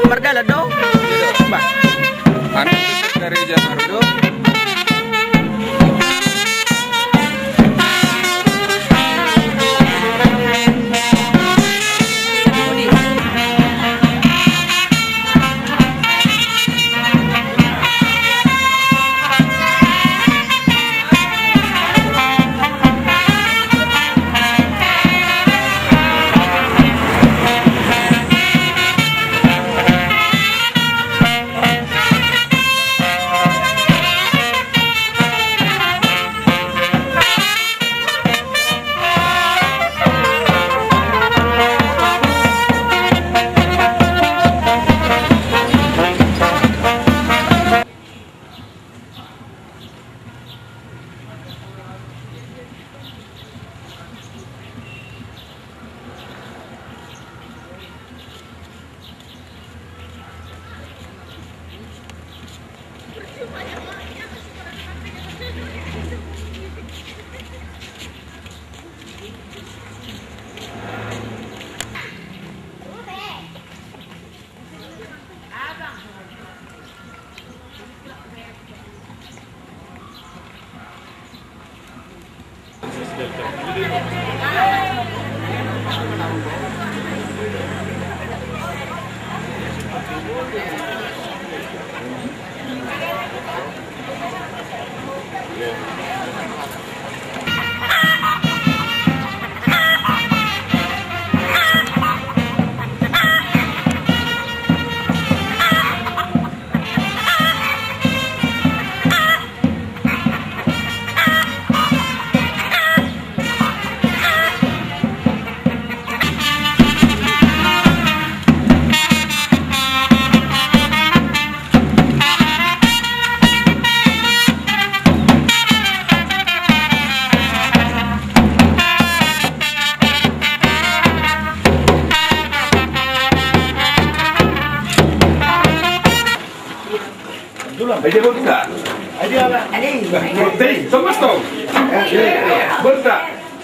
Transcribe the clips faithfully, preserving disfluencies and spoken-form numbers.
Mardalan do. Bah. Anu, dari Jakarta.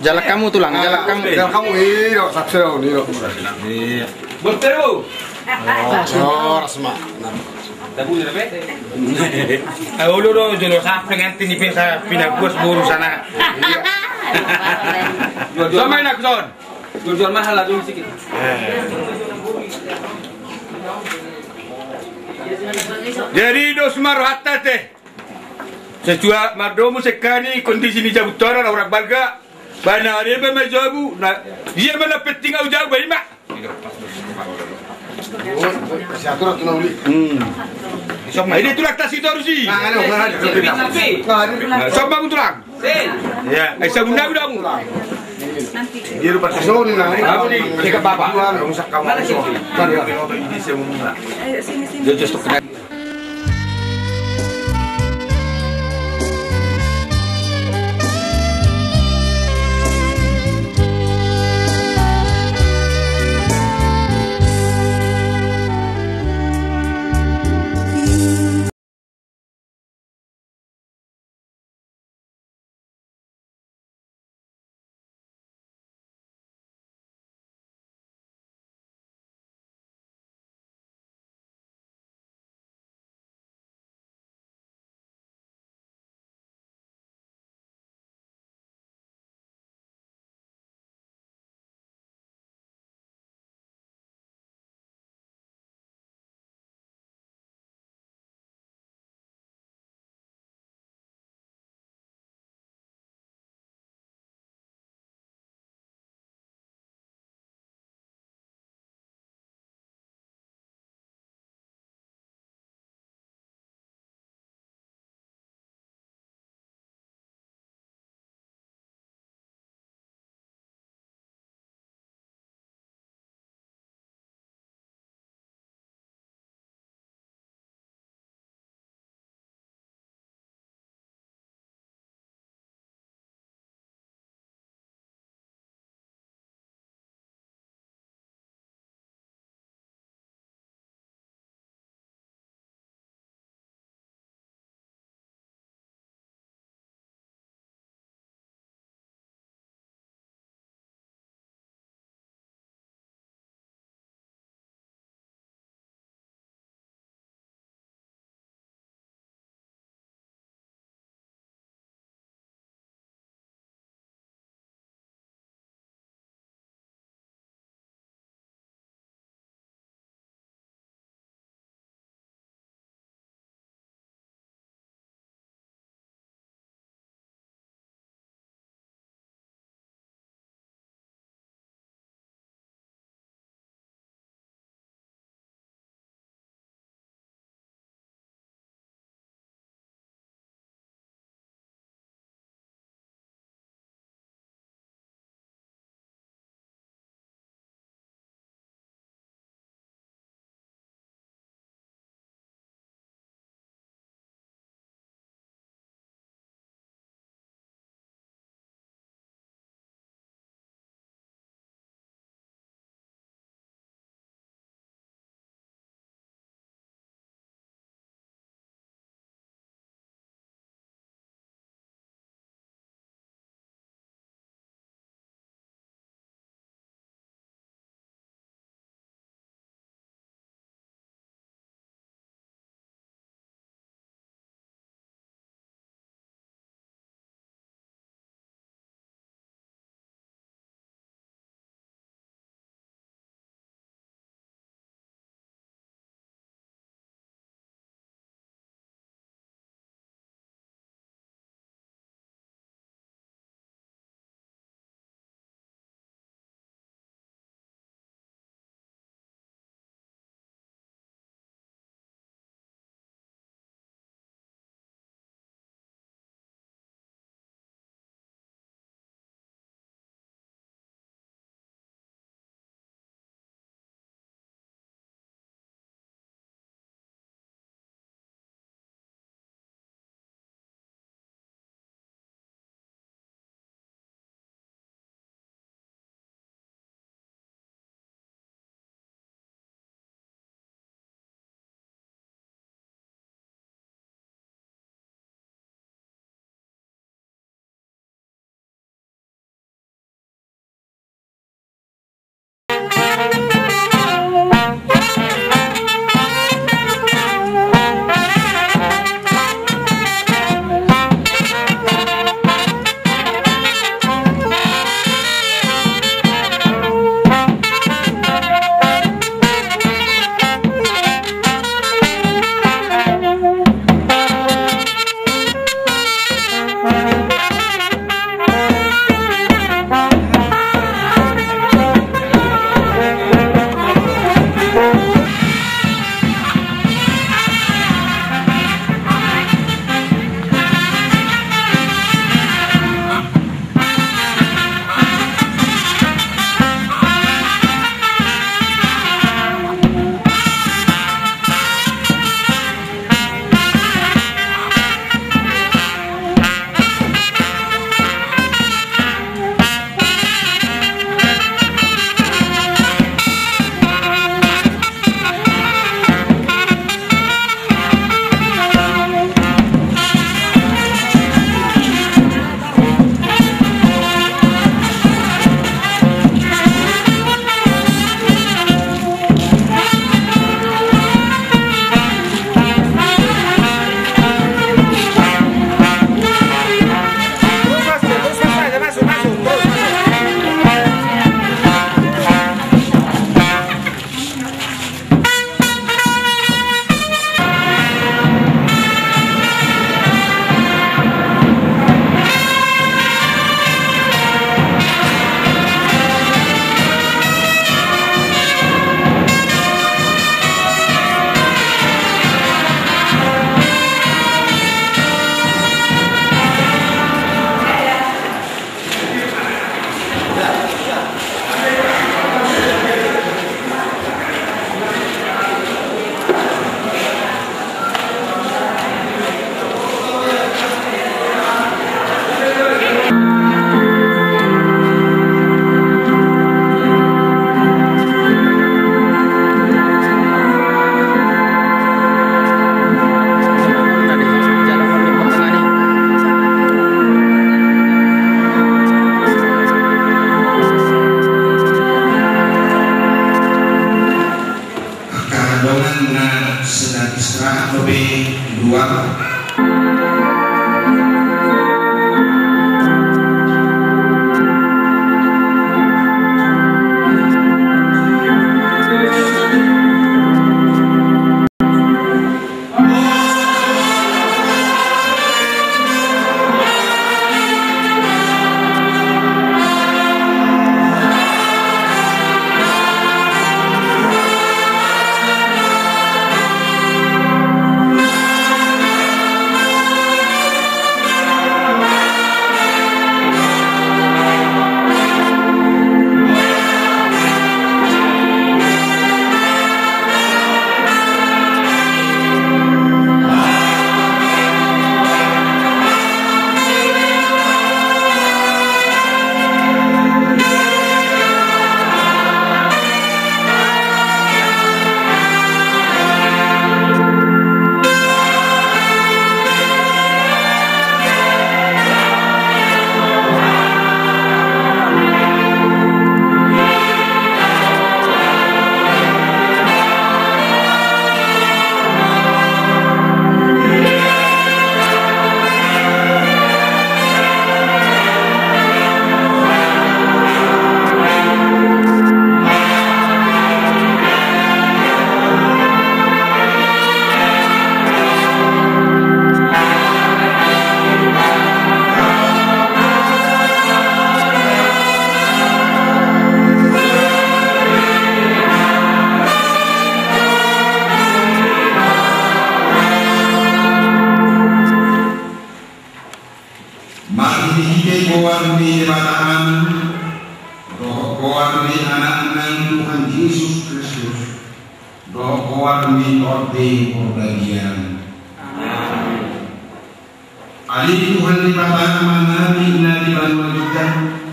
Jalan kamu, Tulang, jalan kamu. Jalan kamu, iyo, saksi daun, iyo. Bertemu. Oh, rasma. Olo do, jolo sapeng anti ni pesa pinaguas boru sana. Sama enak, Son. Jual-jual mahal lah dulu sikit. Jadi dos ma rohanta te. Sesuai mardomu sekali kondisi ni jabu tora na orang balga. Bana reba ma jabu na dia mana penting au jabu bani ma. Siatur tu nauli. Hmm. Ini tulang tas itu harus sih. Nah, anu, nah, anu. Nah, anu. Nah, sama aku tulang. Ya, eh, sabun dah udah mu. Dia lupa sasoni na. Kamu di dekat bapak. Mana sih? Mana ya? Ayo, sini, sini. Dia just Dua. Marhitehite goar ni Debata i, dohot goar ni Anakna Tuhan Jesus Kristus, dohot goar ni Tondi Porbadia. Amen. Ale Tuhan Debata, Amanami na di banua ginjang,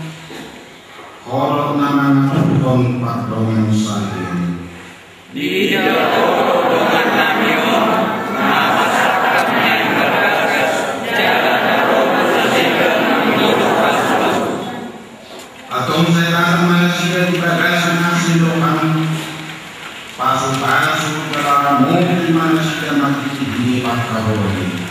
Ho do na mangaturhon pardongansaripeon. Diida Ho do dongannami on, na pasangkap na imbagas jala na ro muse sian Amanami. Antong sai pasu ma nasida di bagasan asi ni rohaM. Pasupasu jala ramoti ma nasida marhitehite pangkaholan i.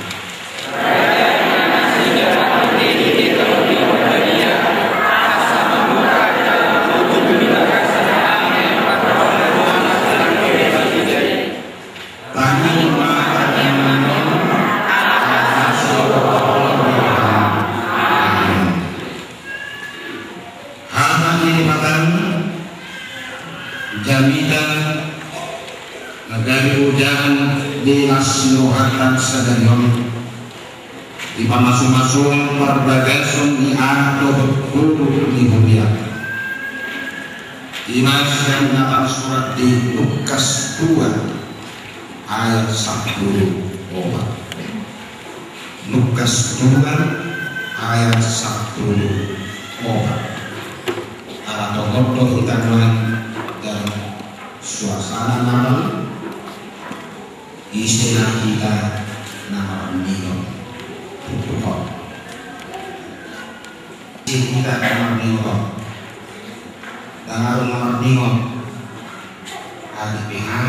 Hata ni Debata, jamita na gabe ojahan di las ni rohanta sadari on, dipamasumasuhon marbagason di anak dohot boru ni huria. I ma sian na tarsurat di Lukas dua ayat sampulu opat. Lukas dua ayat sampulu opat. Ala tongon do hita nuaeng dalam suasana Natal, ise ma hita na marnidok. Tutup. Ise hita na marnidok. Dang adong na marnidok. Adi pe ha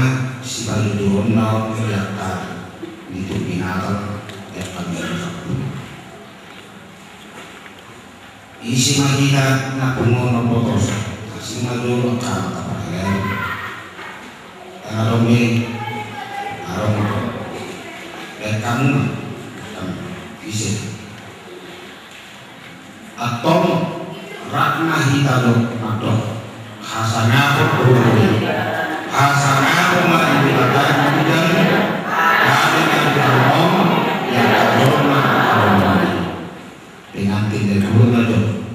sibalu dohon na on di angka ni tu binatang yang kami rusak. Ise ma hita na pungu na botos, asing na dulu angka na tapahelan. Tangalo me, arong ko. Dan kamu ma, kamu ise. Antong rap ma hita do mandok hasangapon do. Hasangapon ma di Debata di bidang, tapi na di tano, ya, jolma, jolma. Pengantin dan guru na do.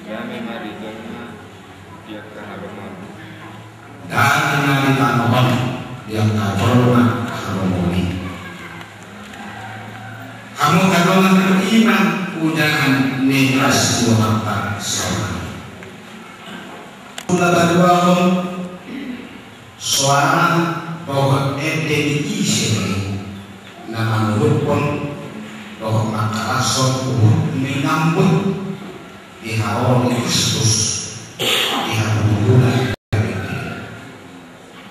Dame ma di tano on, di angka jolma, di angka jolma haromoni. Hamu angka dongan, i ma ojahan ni las ni rohanta saonari. Mula paduahon, soal bahwa ende ni ise ma i na manguruphon dohot mangkalashon uhum ni nambut di haroro ni Kristus di hatutubuna.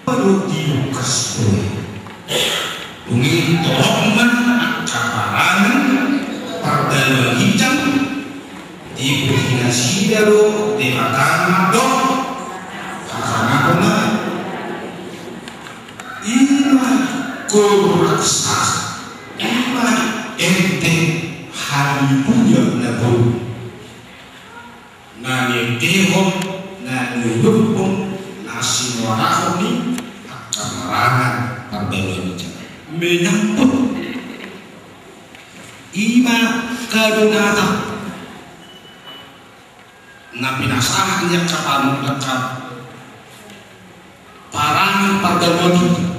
Menurut di Lukas dua, Parangan pardalanan ginjang, dipuji nasida do Debata mandok hasangapon na. Ima koor raksasa, ima ente haleluya na boi. Na niendehon, na niulurhon, na sinuarahon ni angka parangan pardalanan ginjang menyambut. Ima kado Natal na pinasahat ni angka panutan, parangan pardalanan ginjang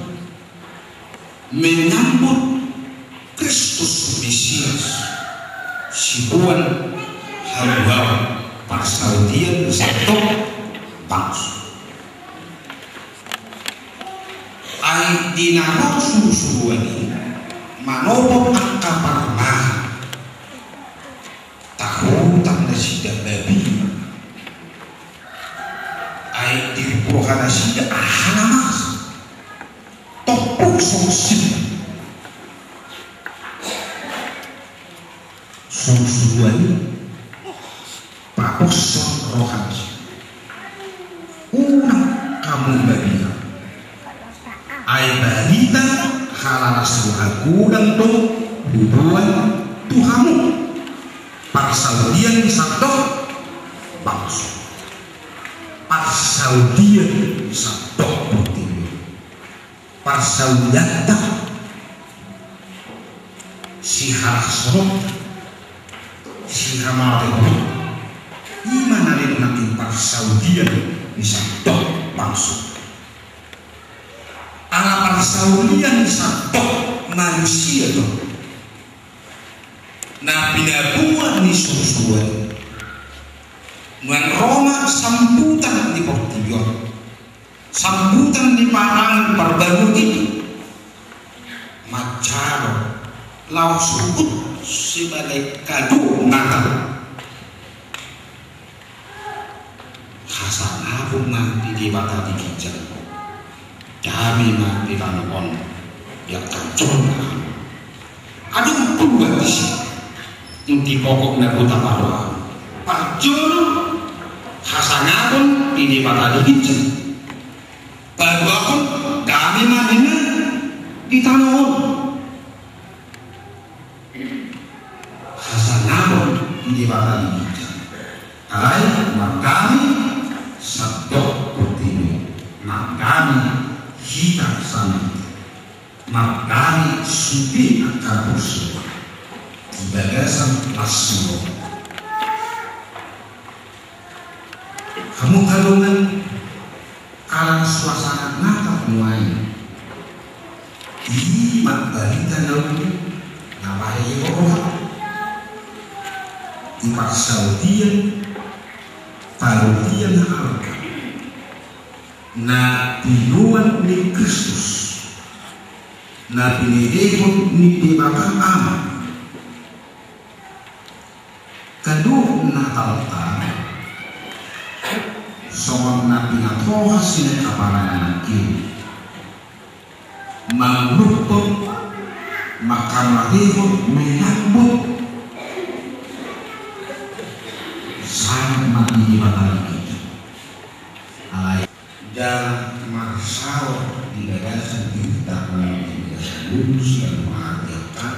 menyambut Kristus Mesias, siboan haluaon parsaulian sandok bangso. Ai di na ro surusuruan i manopot angka parangan, tahutang nasida na bima. Ai diboha nasida aha na masa, tompuk songon sida. Surusuruan i paposhon roha nasida. Unang hamu mabiar. Ai barita halalas roha godang do huboan tu hamu. Parsaulian sandok bangso. Parsaulian sandok portibi. Parsaulianta, siharasononta, sihamatehononta, ima na nidok nangkin parsaulian ni sandok bangso. Ala parsaulian ni sandok manusia do na pinaboa ni surusuruan i. Nuaeng ro ma sambutan ni portibi on, sambutan ni parangan pardalanan ginjang, manjalo laos huhut sebagai kado Natal. Hasangapon ma di Debata di ginjang, dame ma di tano on, di angka jolma. Adong dua disi inti pokok na boi tapaboa. Parjolo, hasangapon di Debata di ginjang. Paduahon, dame ma ninna di tano on. Hasangapon di Debata di ginjang. Alai margami sandok portibi, margami hita sandok, margami sude angka bangso di bagasan las ni roha. Hamu angka dongan, ala suasana Natal nuaeng, ima barita na uli na pahehe roha i, parsaulian, parulian arga na tinuan ni Kristus, na pinehehon ni Debata Ama. Kado Natalta, songon na pinatohas ni angka parangan nangkin, mangulurhon, mangkamatehon, menyambut sandok ma di Debata nangkin. Alai jala marsaor di bagasan hita, di bagasan bulus dan mati angka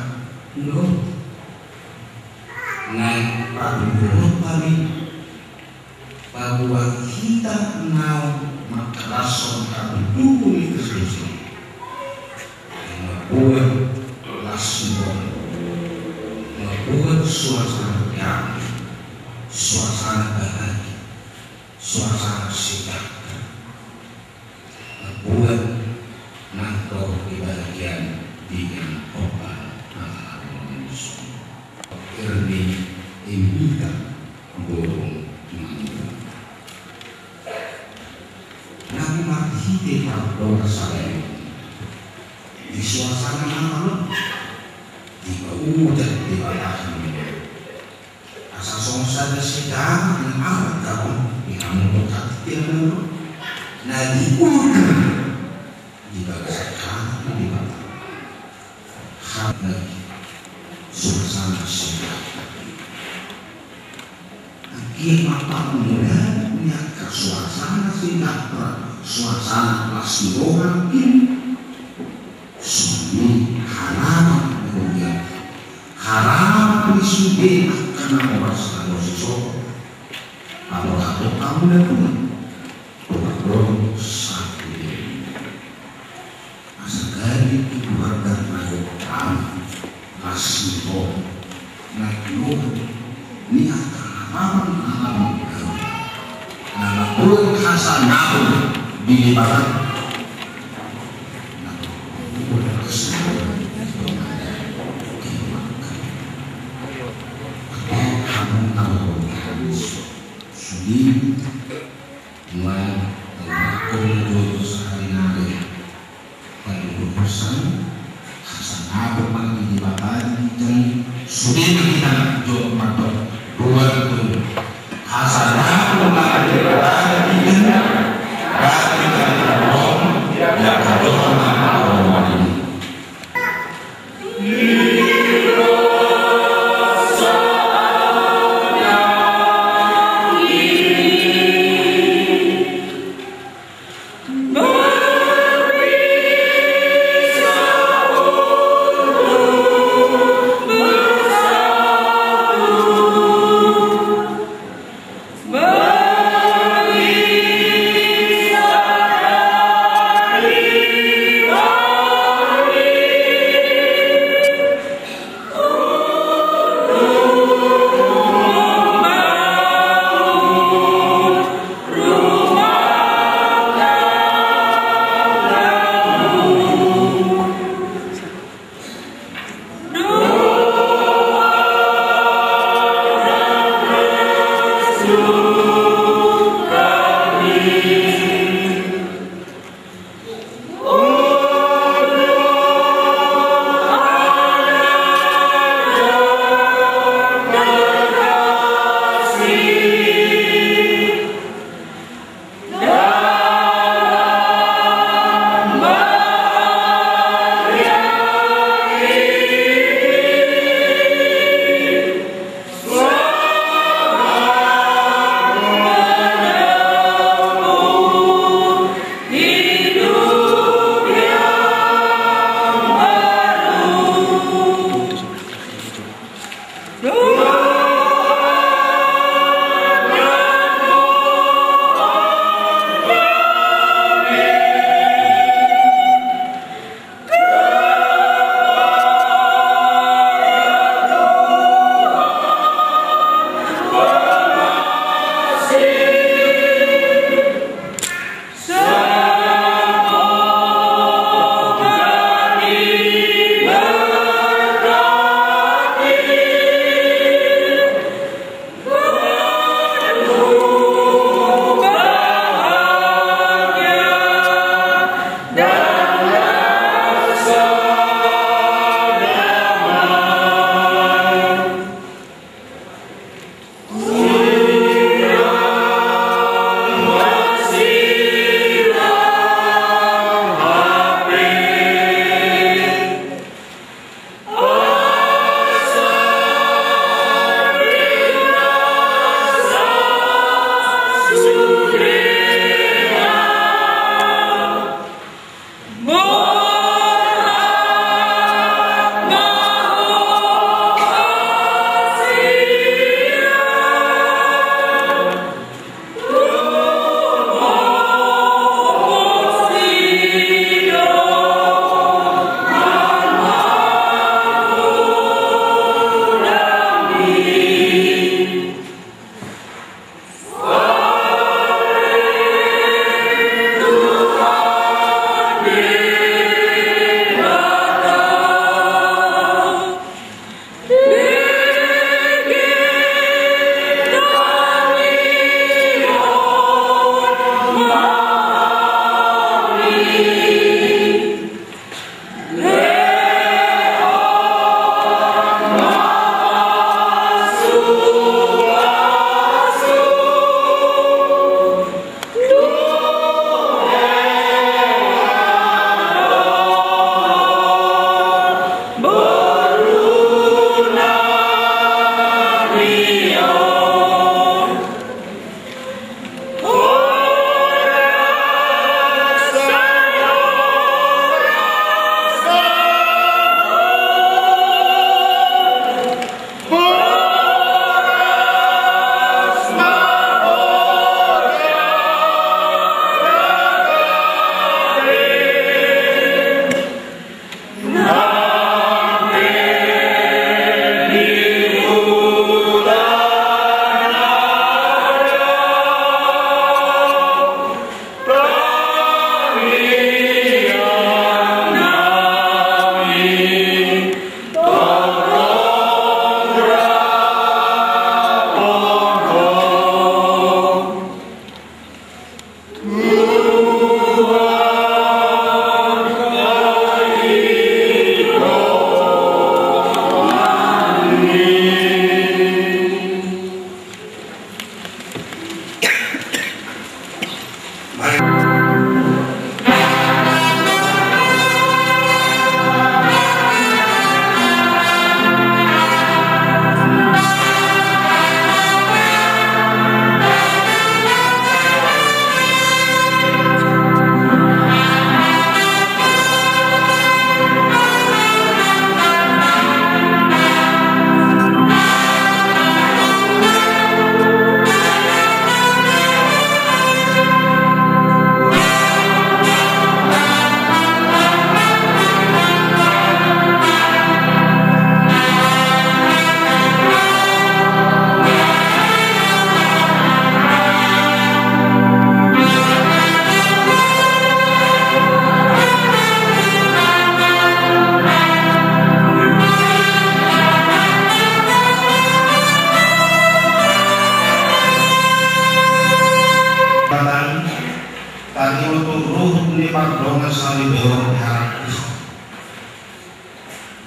ulo. Naeng paduduhon hami paboa hita naung mangkalashon haduduhon ni Kristus i, mamboan las ni roha, mamboan suasana dame, suasana bahagia, suasana sejahtera. Mamboan nang dohot di bagian di dalam khotbah Natal on. Erni imbita borong manurung. Nang marhite pardongan sadari on, di suasana Natal on, dipaudan Debata hami. Asa songon sada sidalan na arga on di hamu angka dongan, na diudur di bagasan hami di Debata. Hami Suasana sejahtera. Anggiat ma pangula ni angka suasana sejahtera, suasana las ni roha, anggiat songon i harapan ni huriaM, harapan ni sude angka na horas na dosa i. Paborhathon hamu na tuat, tu pardongan sahali. Asa gabe tu Tuhan dan rakyat kami, las ni roha, na tinoa ni angka harapan, harapan kami. Na laho hasangapon di Debata. Na laho hasangapon di Debata. Hamu na roha. Sude ma, tangkas na jolo sahali nari. Padi dohosan, hasangapon ma di Debata di ginjang, sude ma hita jolo mandok, dua, tolu. Hasangapon ma di Debata di ginjang, bagi na di ginjang, ya, kajol ma.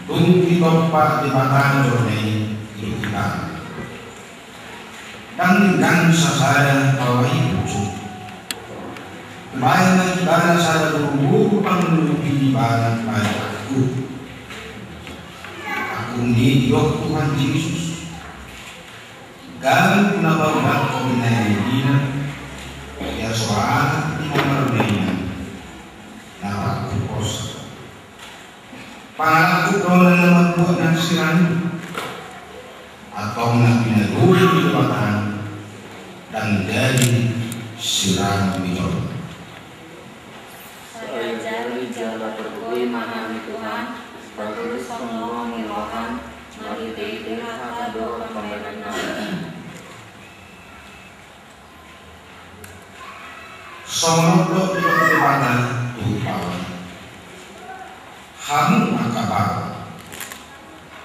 Dung ditompa Debata jolma i, didok ibana: Ndang denggan sasada pawa i pucuk. Hubahen ma ibana sada boruboru pangurupi di balik angkung. Angkung i didok Tuhan Jesus: Ganup na paulakhon i na nidina, ia so ra anak ni na mardainang, na pangkuposa. Pangalangkut do na mambuat na sirang i, antong na pinagori ni Debata ndang jadi sirang ni jolma. Sai ajari jala pargogoi ma hami Tuhan, patulushon lomo ni roham, marhitehite hata dohot pambahenannami. Songon on do didok Debata tu hau: Hamu angka balo,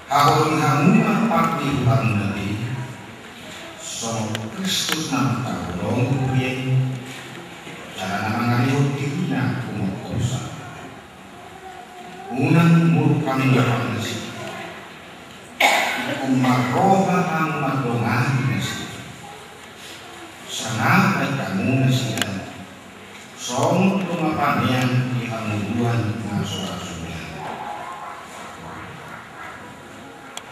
haholongi hamu ma part ni huta muna i, songon Kristus na mangkaholongi huria i, jala na mangalehon dirina humongkopsa. Unang muruk hamu dohot nasida. Ingkon marroha hamu mandongani nasida. Sangap bahen hamu nasida, songon tonga panean di hangoluan na so ra suda.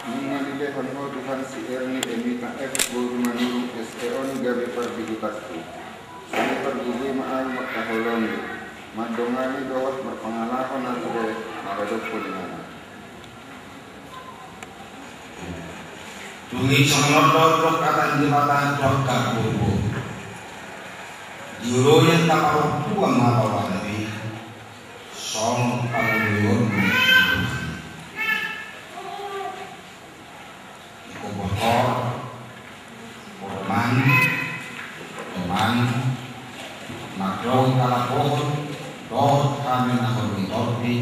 Nunga dilehon Ho Tuhan si Erni Emita F boru Manurung S E on gabe pardihutanku. Sai pargogoi ma ahu mangkaholongi, mandongani dohot marpangalaho na ture maradophon ibana. Dung i songon on do didok hata ni Debata tu angka boruboru: Dioloi angka parompuan ma baoa na be, songon pangoloion ni Tuhan. Ingkon bohor, borman, toman, mardalan halapohon, dohot haminahon ni tondi,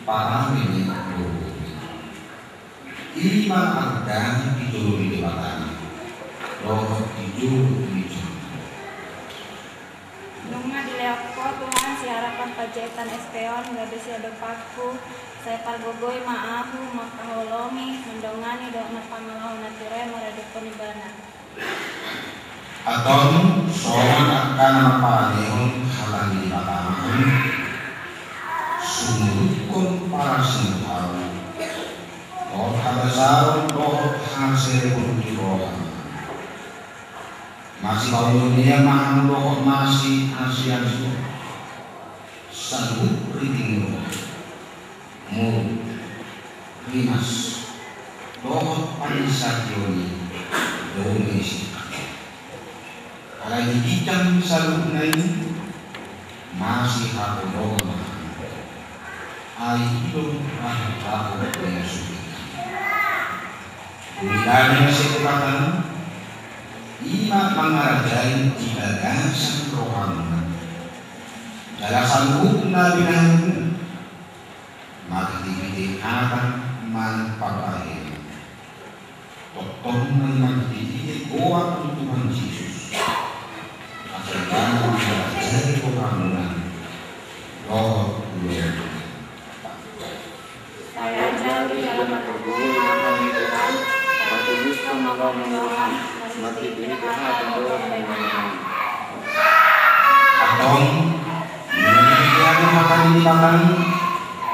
parame ni boruboru. I ma arga di jolo ni Debata dohot di jolo ni jolma. Nunga dilehon Ho Tuhan si Harapan Panjaitan S P on gabe siadopanku, sai pargogoi ma ahu mangkaholongi, mandongani dohot marpangalaho na ture maradophon ibana. Antong songon angka na marparanehon hata ni Debata ma hamu, sumurungkon parasingkap, dohot habasaon dohot haserepon ni roha. Masipaoloan ma hamu dohot masiasian, saluhut riting ni roha, muruk, rimas, dohot pansamotan i, dome singkat. Alai di ginjang ni saluhutna i, masihaholongan ma hamu. Ai i do na hurang di hasuhuton. Dame ni Debata, i ma mangarajai di bagasan rohamuna. Jala saluhutna binahenmuna, marhitehite hata manang pambahenan, tongtong ma i marhitehite goar ni Tuhan Jesus. Asa ibana mangarajai rohamuna dohot ulaonmuna. Sai ajari jala pargogoi ma hami Tuhan, patulushon ma lomo ni roham, marhitehite hata dohot pambahenannami. Antong, nunga dilehon Ho Tuhan hata ni Debata,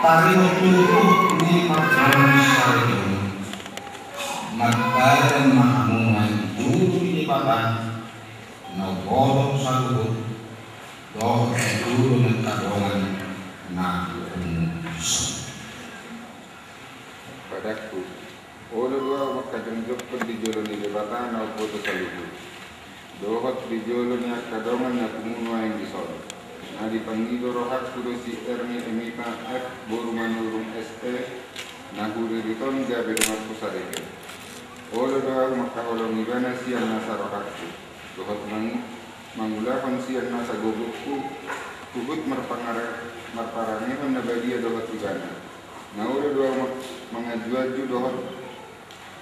taringot tu uhum ni parjolo saripeon i, marpadan ma hamu na di jolo ni Debata, na umbolon saluhut, dohot di jolo ni angka dongan na umum dison. Padanku. Olo do ahu mangkajongjongkon di jolo ni Debata na umboto saluhut, dohot di jolo ni angka dongan na tumunu ahu dison. Na dipangido rohangku do si Erni Emita F boru Manurung S E, na huririt on gabe donganku saripe. Olo do ahu mangkaholongi ibana sian nasa rohangku, dohot mang-, mangulahon sian nasa gogongku, huhut marpangara-, marparanehon na badia dohot ibana. Na olo do ahu mang-, manganjuanju dohot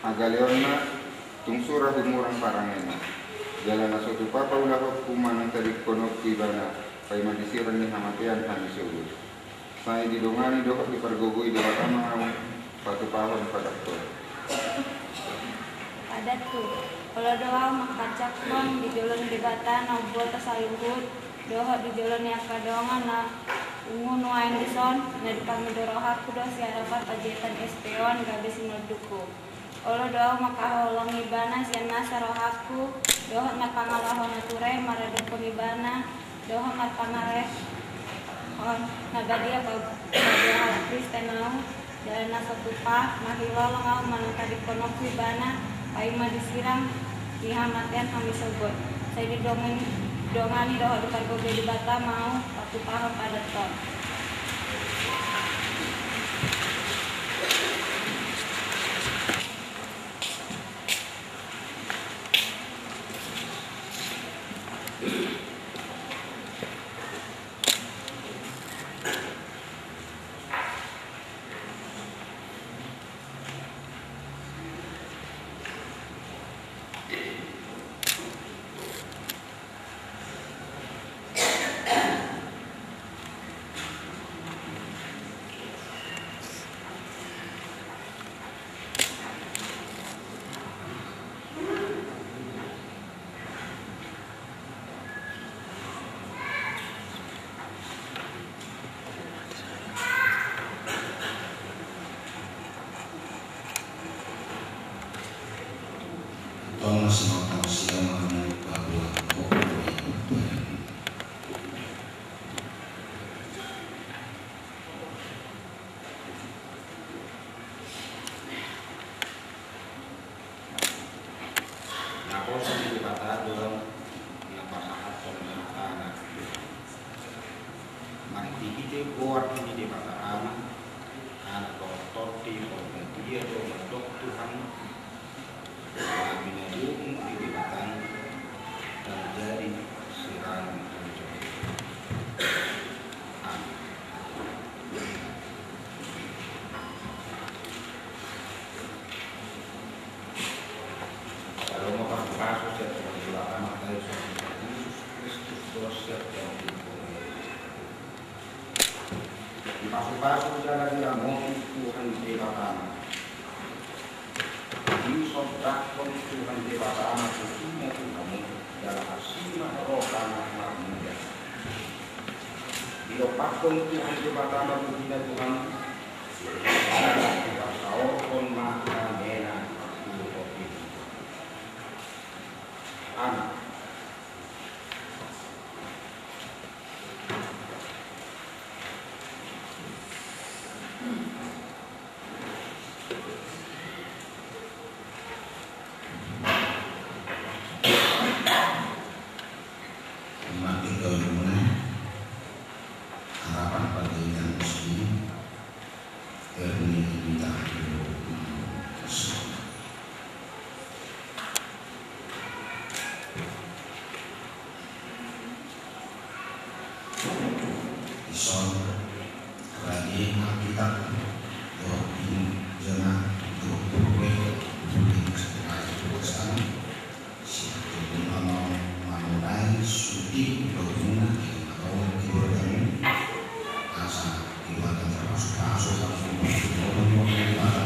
hagaleonna, tung so ra humurang parangena. Jala na so tupa paulahonku manang tadingkononku ibana, paima di sirang ni hamatean hami sogot. Sai didongani dohot dipargogoi Debata ma ahu, patu-, Padanhon. Padanhon. Olo do ahu mangharjakkon di jolo ni Debata na umboto saluhut, dohot di jolo ni angka dongan na pungu nuaeng dison, na dipangido rohangku do siharapan panjaitan S P on gabe sinondukhu. Olo do ahu mangkaholongi ibana sian nasa rohangku, dohot marpangalaho na ture maradophon ibana, dohot marpangarehon na badia pa-, pabodari halak Kristen ahu, jala na so tupa, mangihol ahu manang tadingkononku ibana, paima disirang ni hamatean hami sogot. Sai didongani, dongani dohot dipargogoi Debata ma ahu, patupahon padanhon. Tong na sinotong sian na pabuat. Naposo ni Debata do na pasahathon Anak. Marhitehite goar ni Debata Ama, Anak dohot Tondi Porbadia do mandok Tuhan, na binabomu di Debata, na manjadi sirang. Amin. Salama pasupasu sian Tuhan Debata Ama, Tuhan Jesus Kristus, dosa sian Tuhan. Dipasupasu jala diramoti Tuhan Debata Ama. Disondangkon Tuhan Debata Ama tu hita Tuhan, jala asi ma rohana marmulia. Didompakkon Tuhan Debata Ama tu hita Tuhan, jala dipasaorhon ma damena tu hita. Amin. Mati kau muna, harapan panjaitan muslim. Ison, ragi Alkitab, dohot injona, dohot buku, buku, Sian tubuan ma mangonai suti dohot muna, adong di keluargamu, asa keluarga terpasupasu, asa keluarga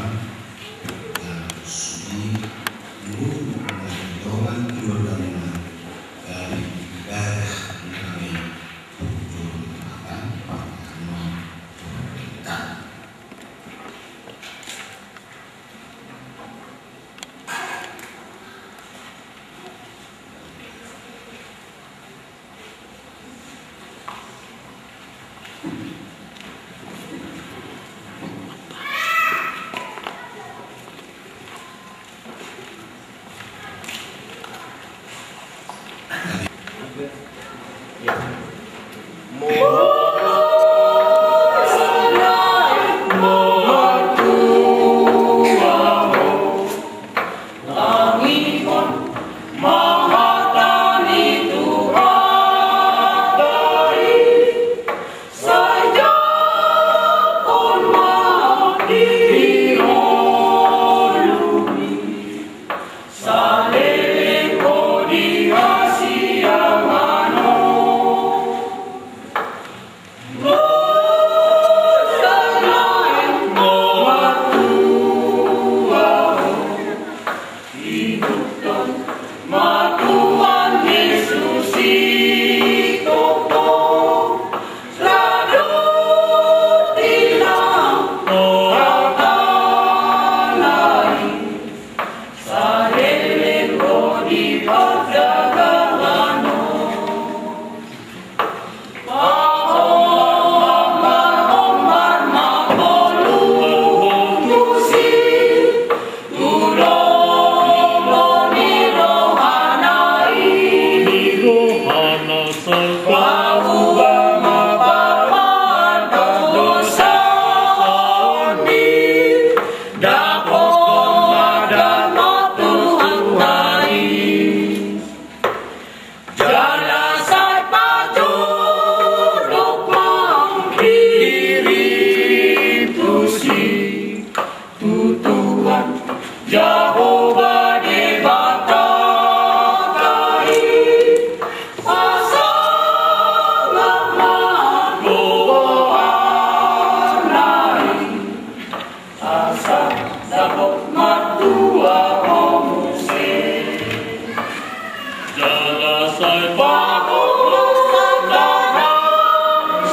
Asa dapot martua ho muse. Jala sai pahola sada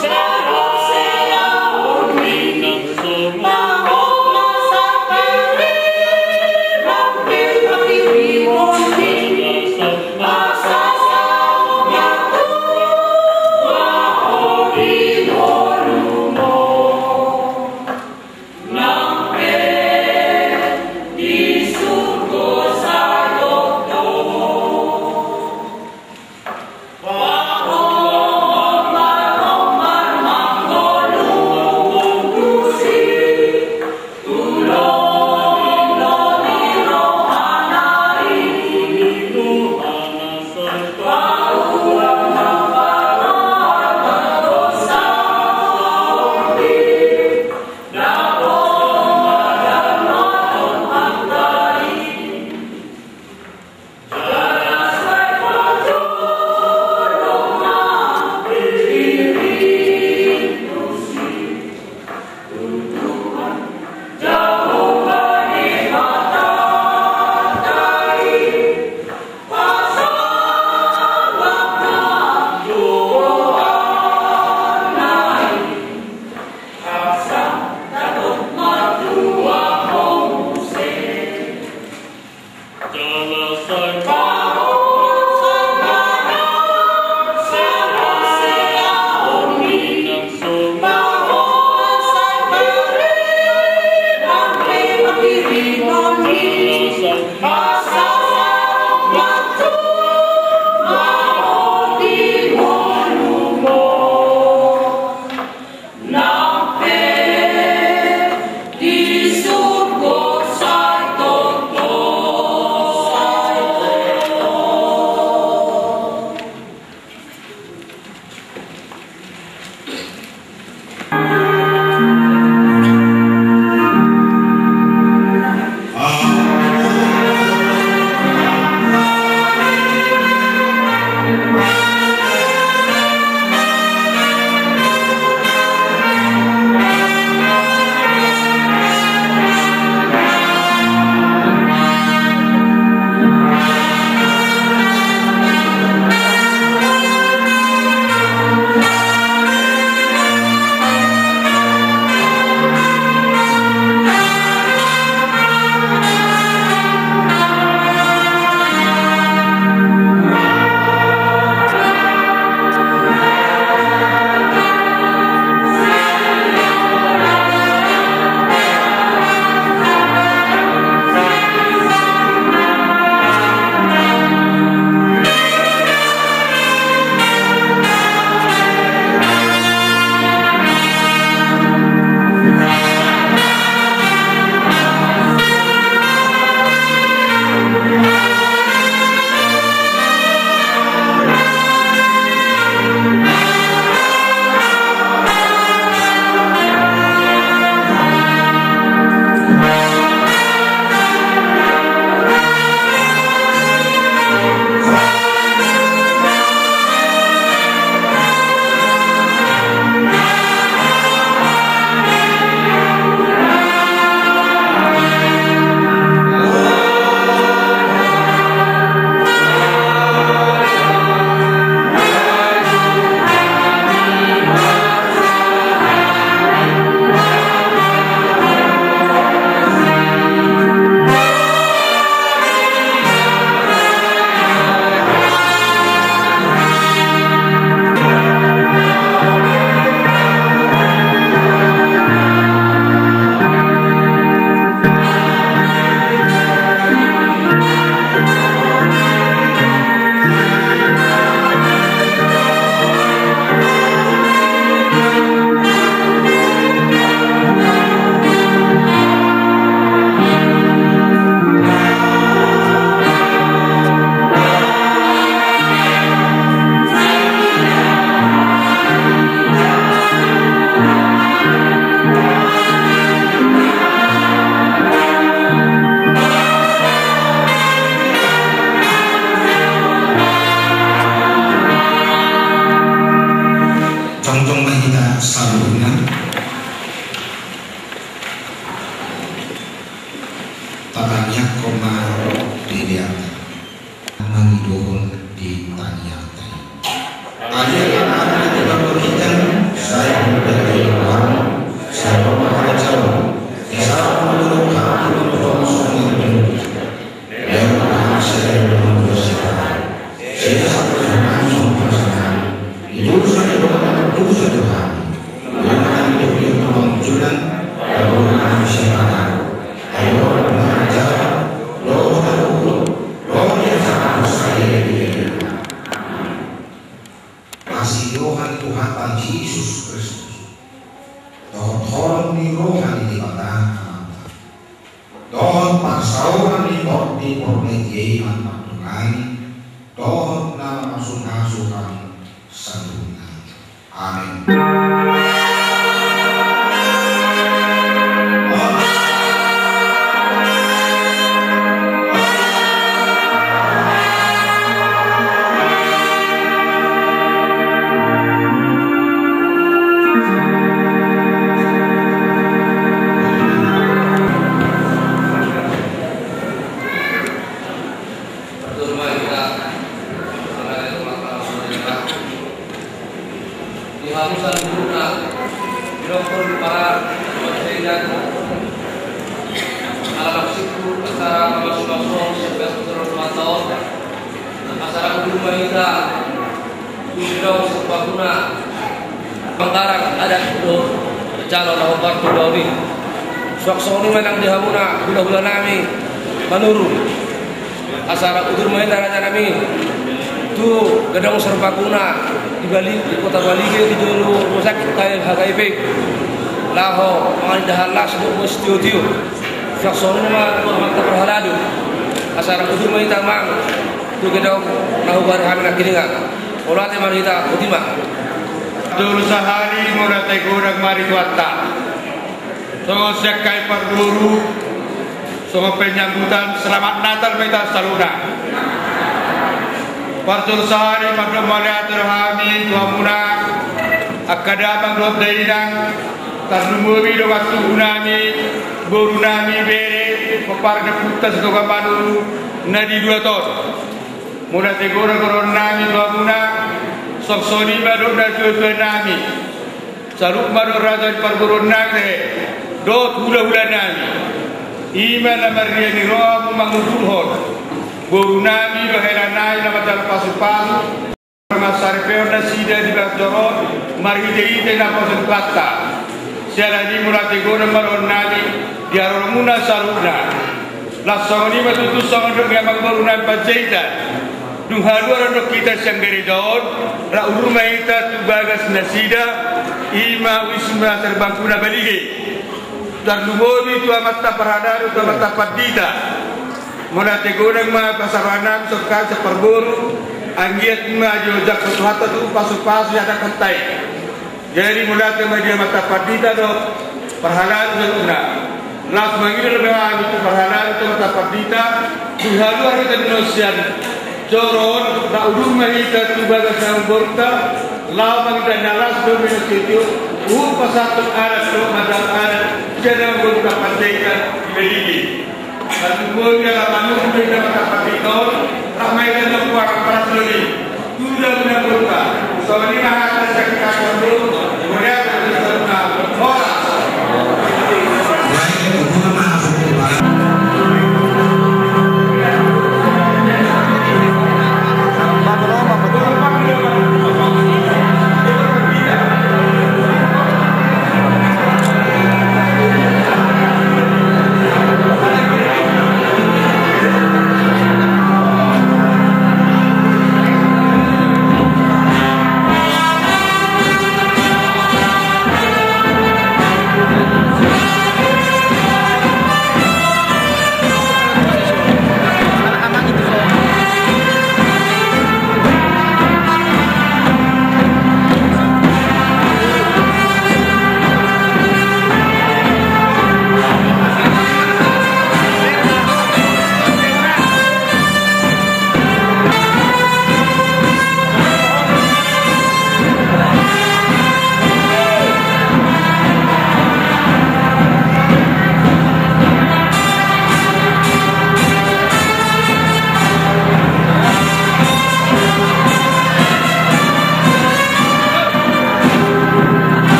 sehat sehat ninang songon pahola sangkiri mampi pangkirimon ni asa sai martua ho di ngolungon. Nang pe Patangiangkon ma di hita. Mangidohon di tangiangta i. Adia na marhite pambagitan, sai huda di Tuhan, sai Tuhan raja, sai Tuhan raja. Hasintongan ni Tuhanta Jesus Kristus, dohot holong ni roha ni Debata Amanta, dohot parsaoran ni Tondi Porbadia i, mandongani dohot na mamasu-masu hami saluhutna. Amin. Di hamu saluhutna, di dokter, di para pekerja, ala maksudku, acara mamasu-masu, siap betul, mantap. Acara udur ma hita, udur serbaguna, panggarang adat do, jalo na hombar tu daun i. Suang songon i ma nang di hamuna, hula-hula nami, Manurung. Acara udur ma hita, raja nami, tu gedong serbaguna di Bali, di kota Balige, di jolo rumah sakit K L H K I P. Laho mangan indahan las dohot muse tio-tio. Suang songon i ma tu amanta parhalado. Acara udur ma hita, amang, tu gedong na hubuat hami nangkiningan. Mauliate ma di hita, botima. Tutu sahali mauliate godang ma di Tuhanta. Songon sian hami parboru, songon penyambutan, selamat Natal ma hita saluhutna. Parjolo sahali mandok mauliate do hami tu hamuna, angka damang dohot dainang, tarlumobi dongan tubu nami, boru nami, bere, pomparan ni ompunta Sitonga Manurung, na di dua ton. Mauliate godang do roha nami tu hamuna, suang songon i ma dohot natua-tua nami. Saluhut ma dohot raja ni parboruon nami, dohot hula-hula nami. I ma na marria ni roha hamu manguhulhon boru nami dohot hela nami na manjalo pasu-pasu. Mansaripeon nasida di bagas joro on, marhite-hite naposo ni Tuhanta. Siala ni i mauliate godang ma roha nami di haroromuna saluhutna. Laos songon i ma tutu songon dok ni amangboru nami Panjaitan. Dung haluaon dohot hita sian gareja on, rap udur ma hita tu bagas nasida, i ma Wisma Serbaguna Balige. Tarlumobi tu amanta parhalado, tu amanta pandita. Mauliate godang ma pasaroan nami songon hami saparboru, anggiat ma diojak Tuhanta tu pasu-pasu i adaphonta i. Jadi mauliate ma di amanta pandita dohot parhalado saluhutna. Laos mangido ma hami tu parhalado tu amanta pandita, dung haluar hita on sian joro on, rap udur ma hita tu bagas ni amangborunta, laho mangan indahan las dohot muse tio-tio, huhut pasahathon adat dohot mandalan adat sian amangborunta Panjaitan di Balige. Tarlumobi ala Manurung do inna mata pati tol, rap ma hita na puar paras loli. Tuda guna guna. Songon i ma hata sian hami parboru,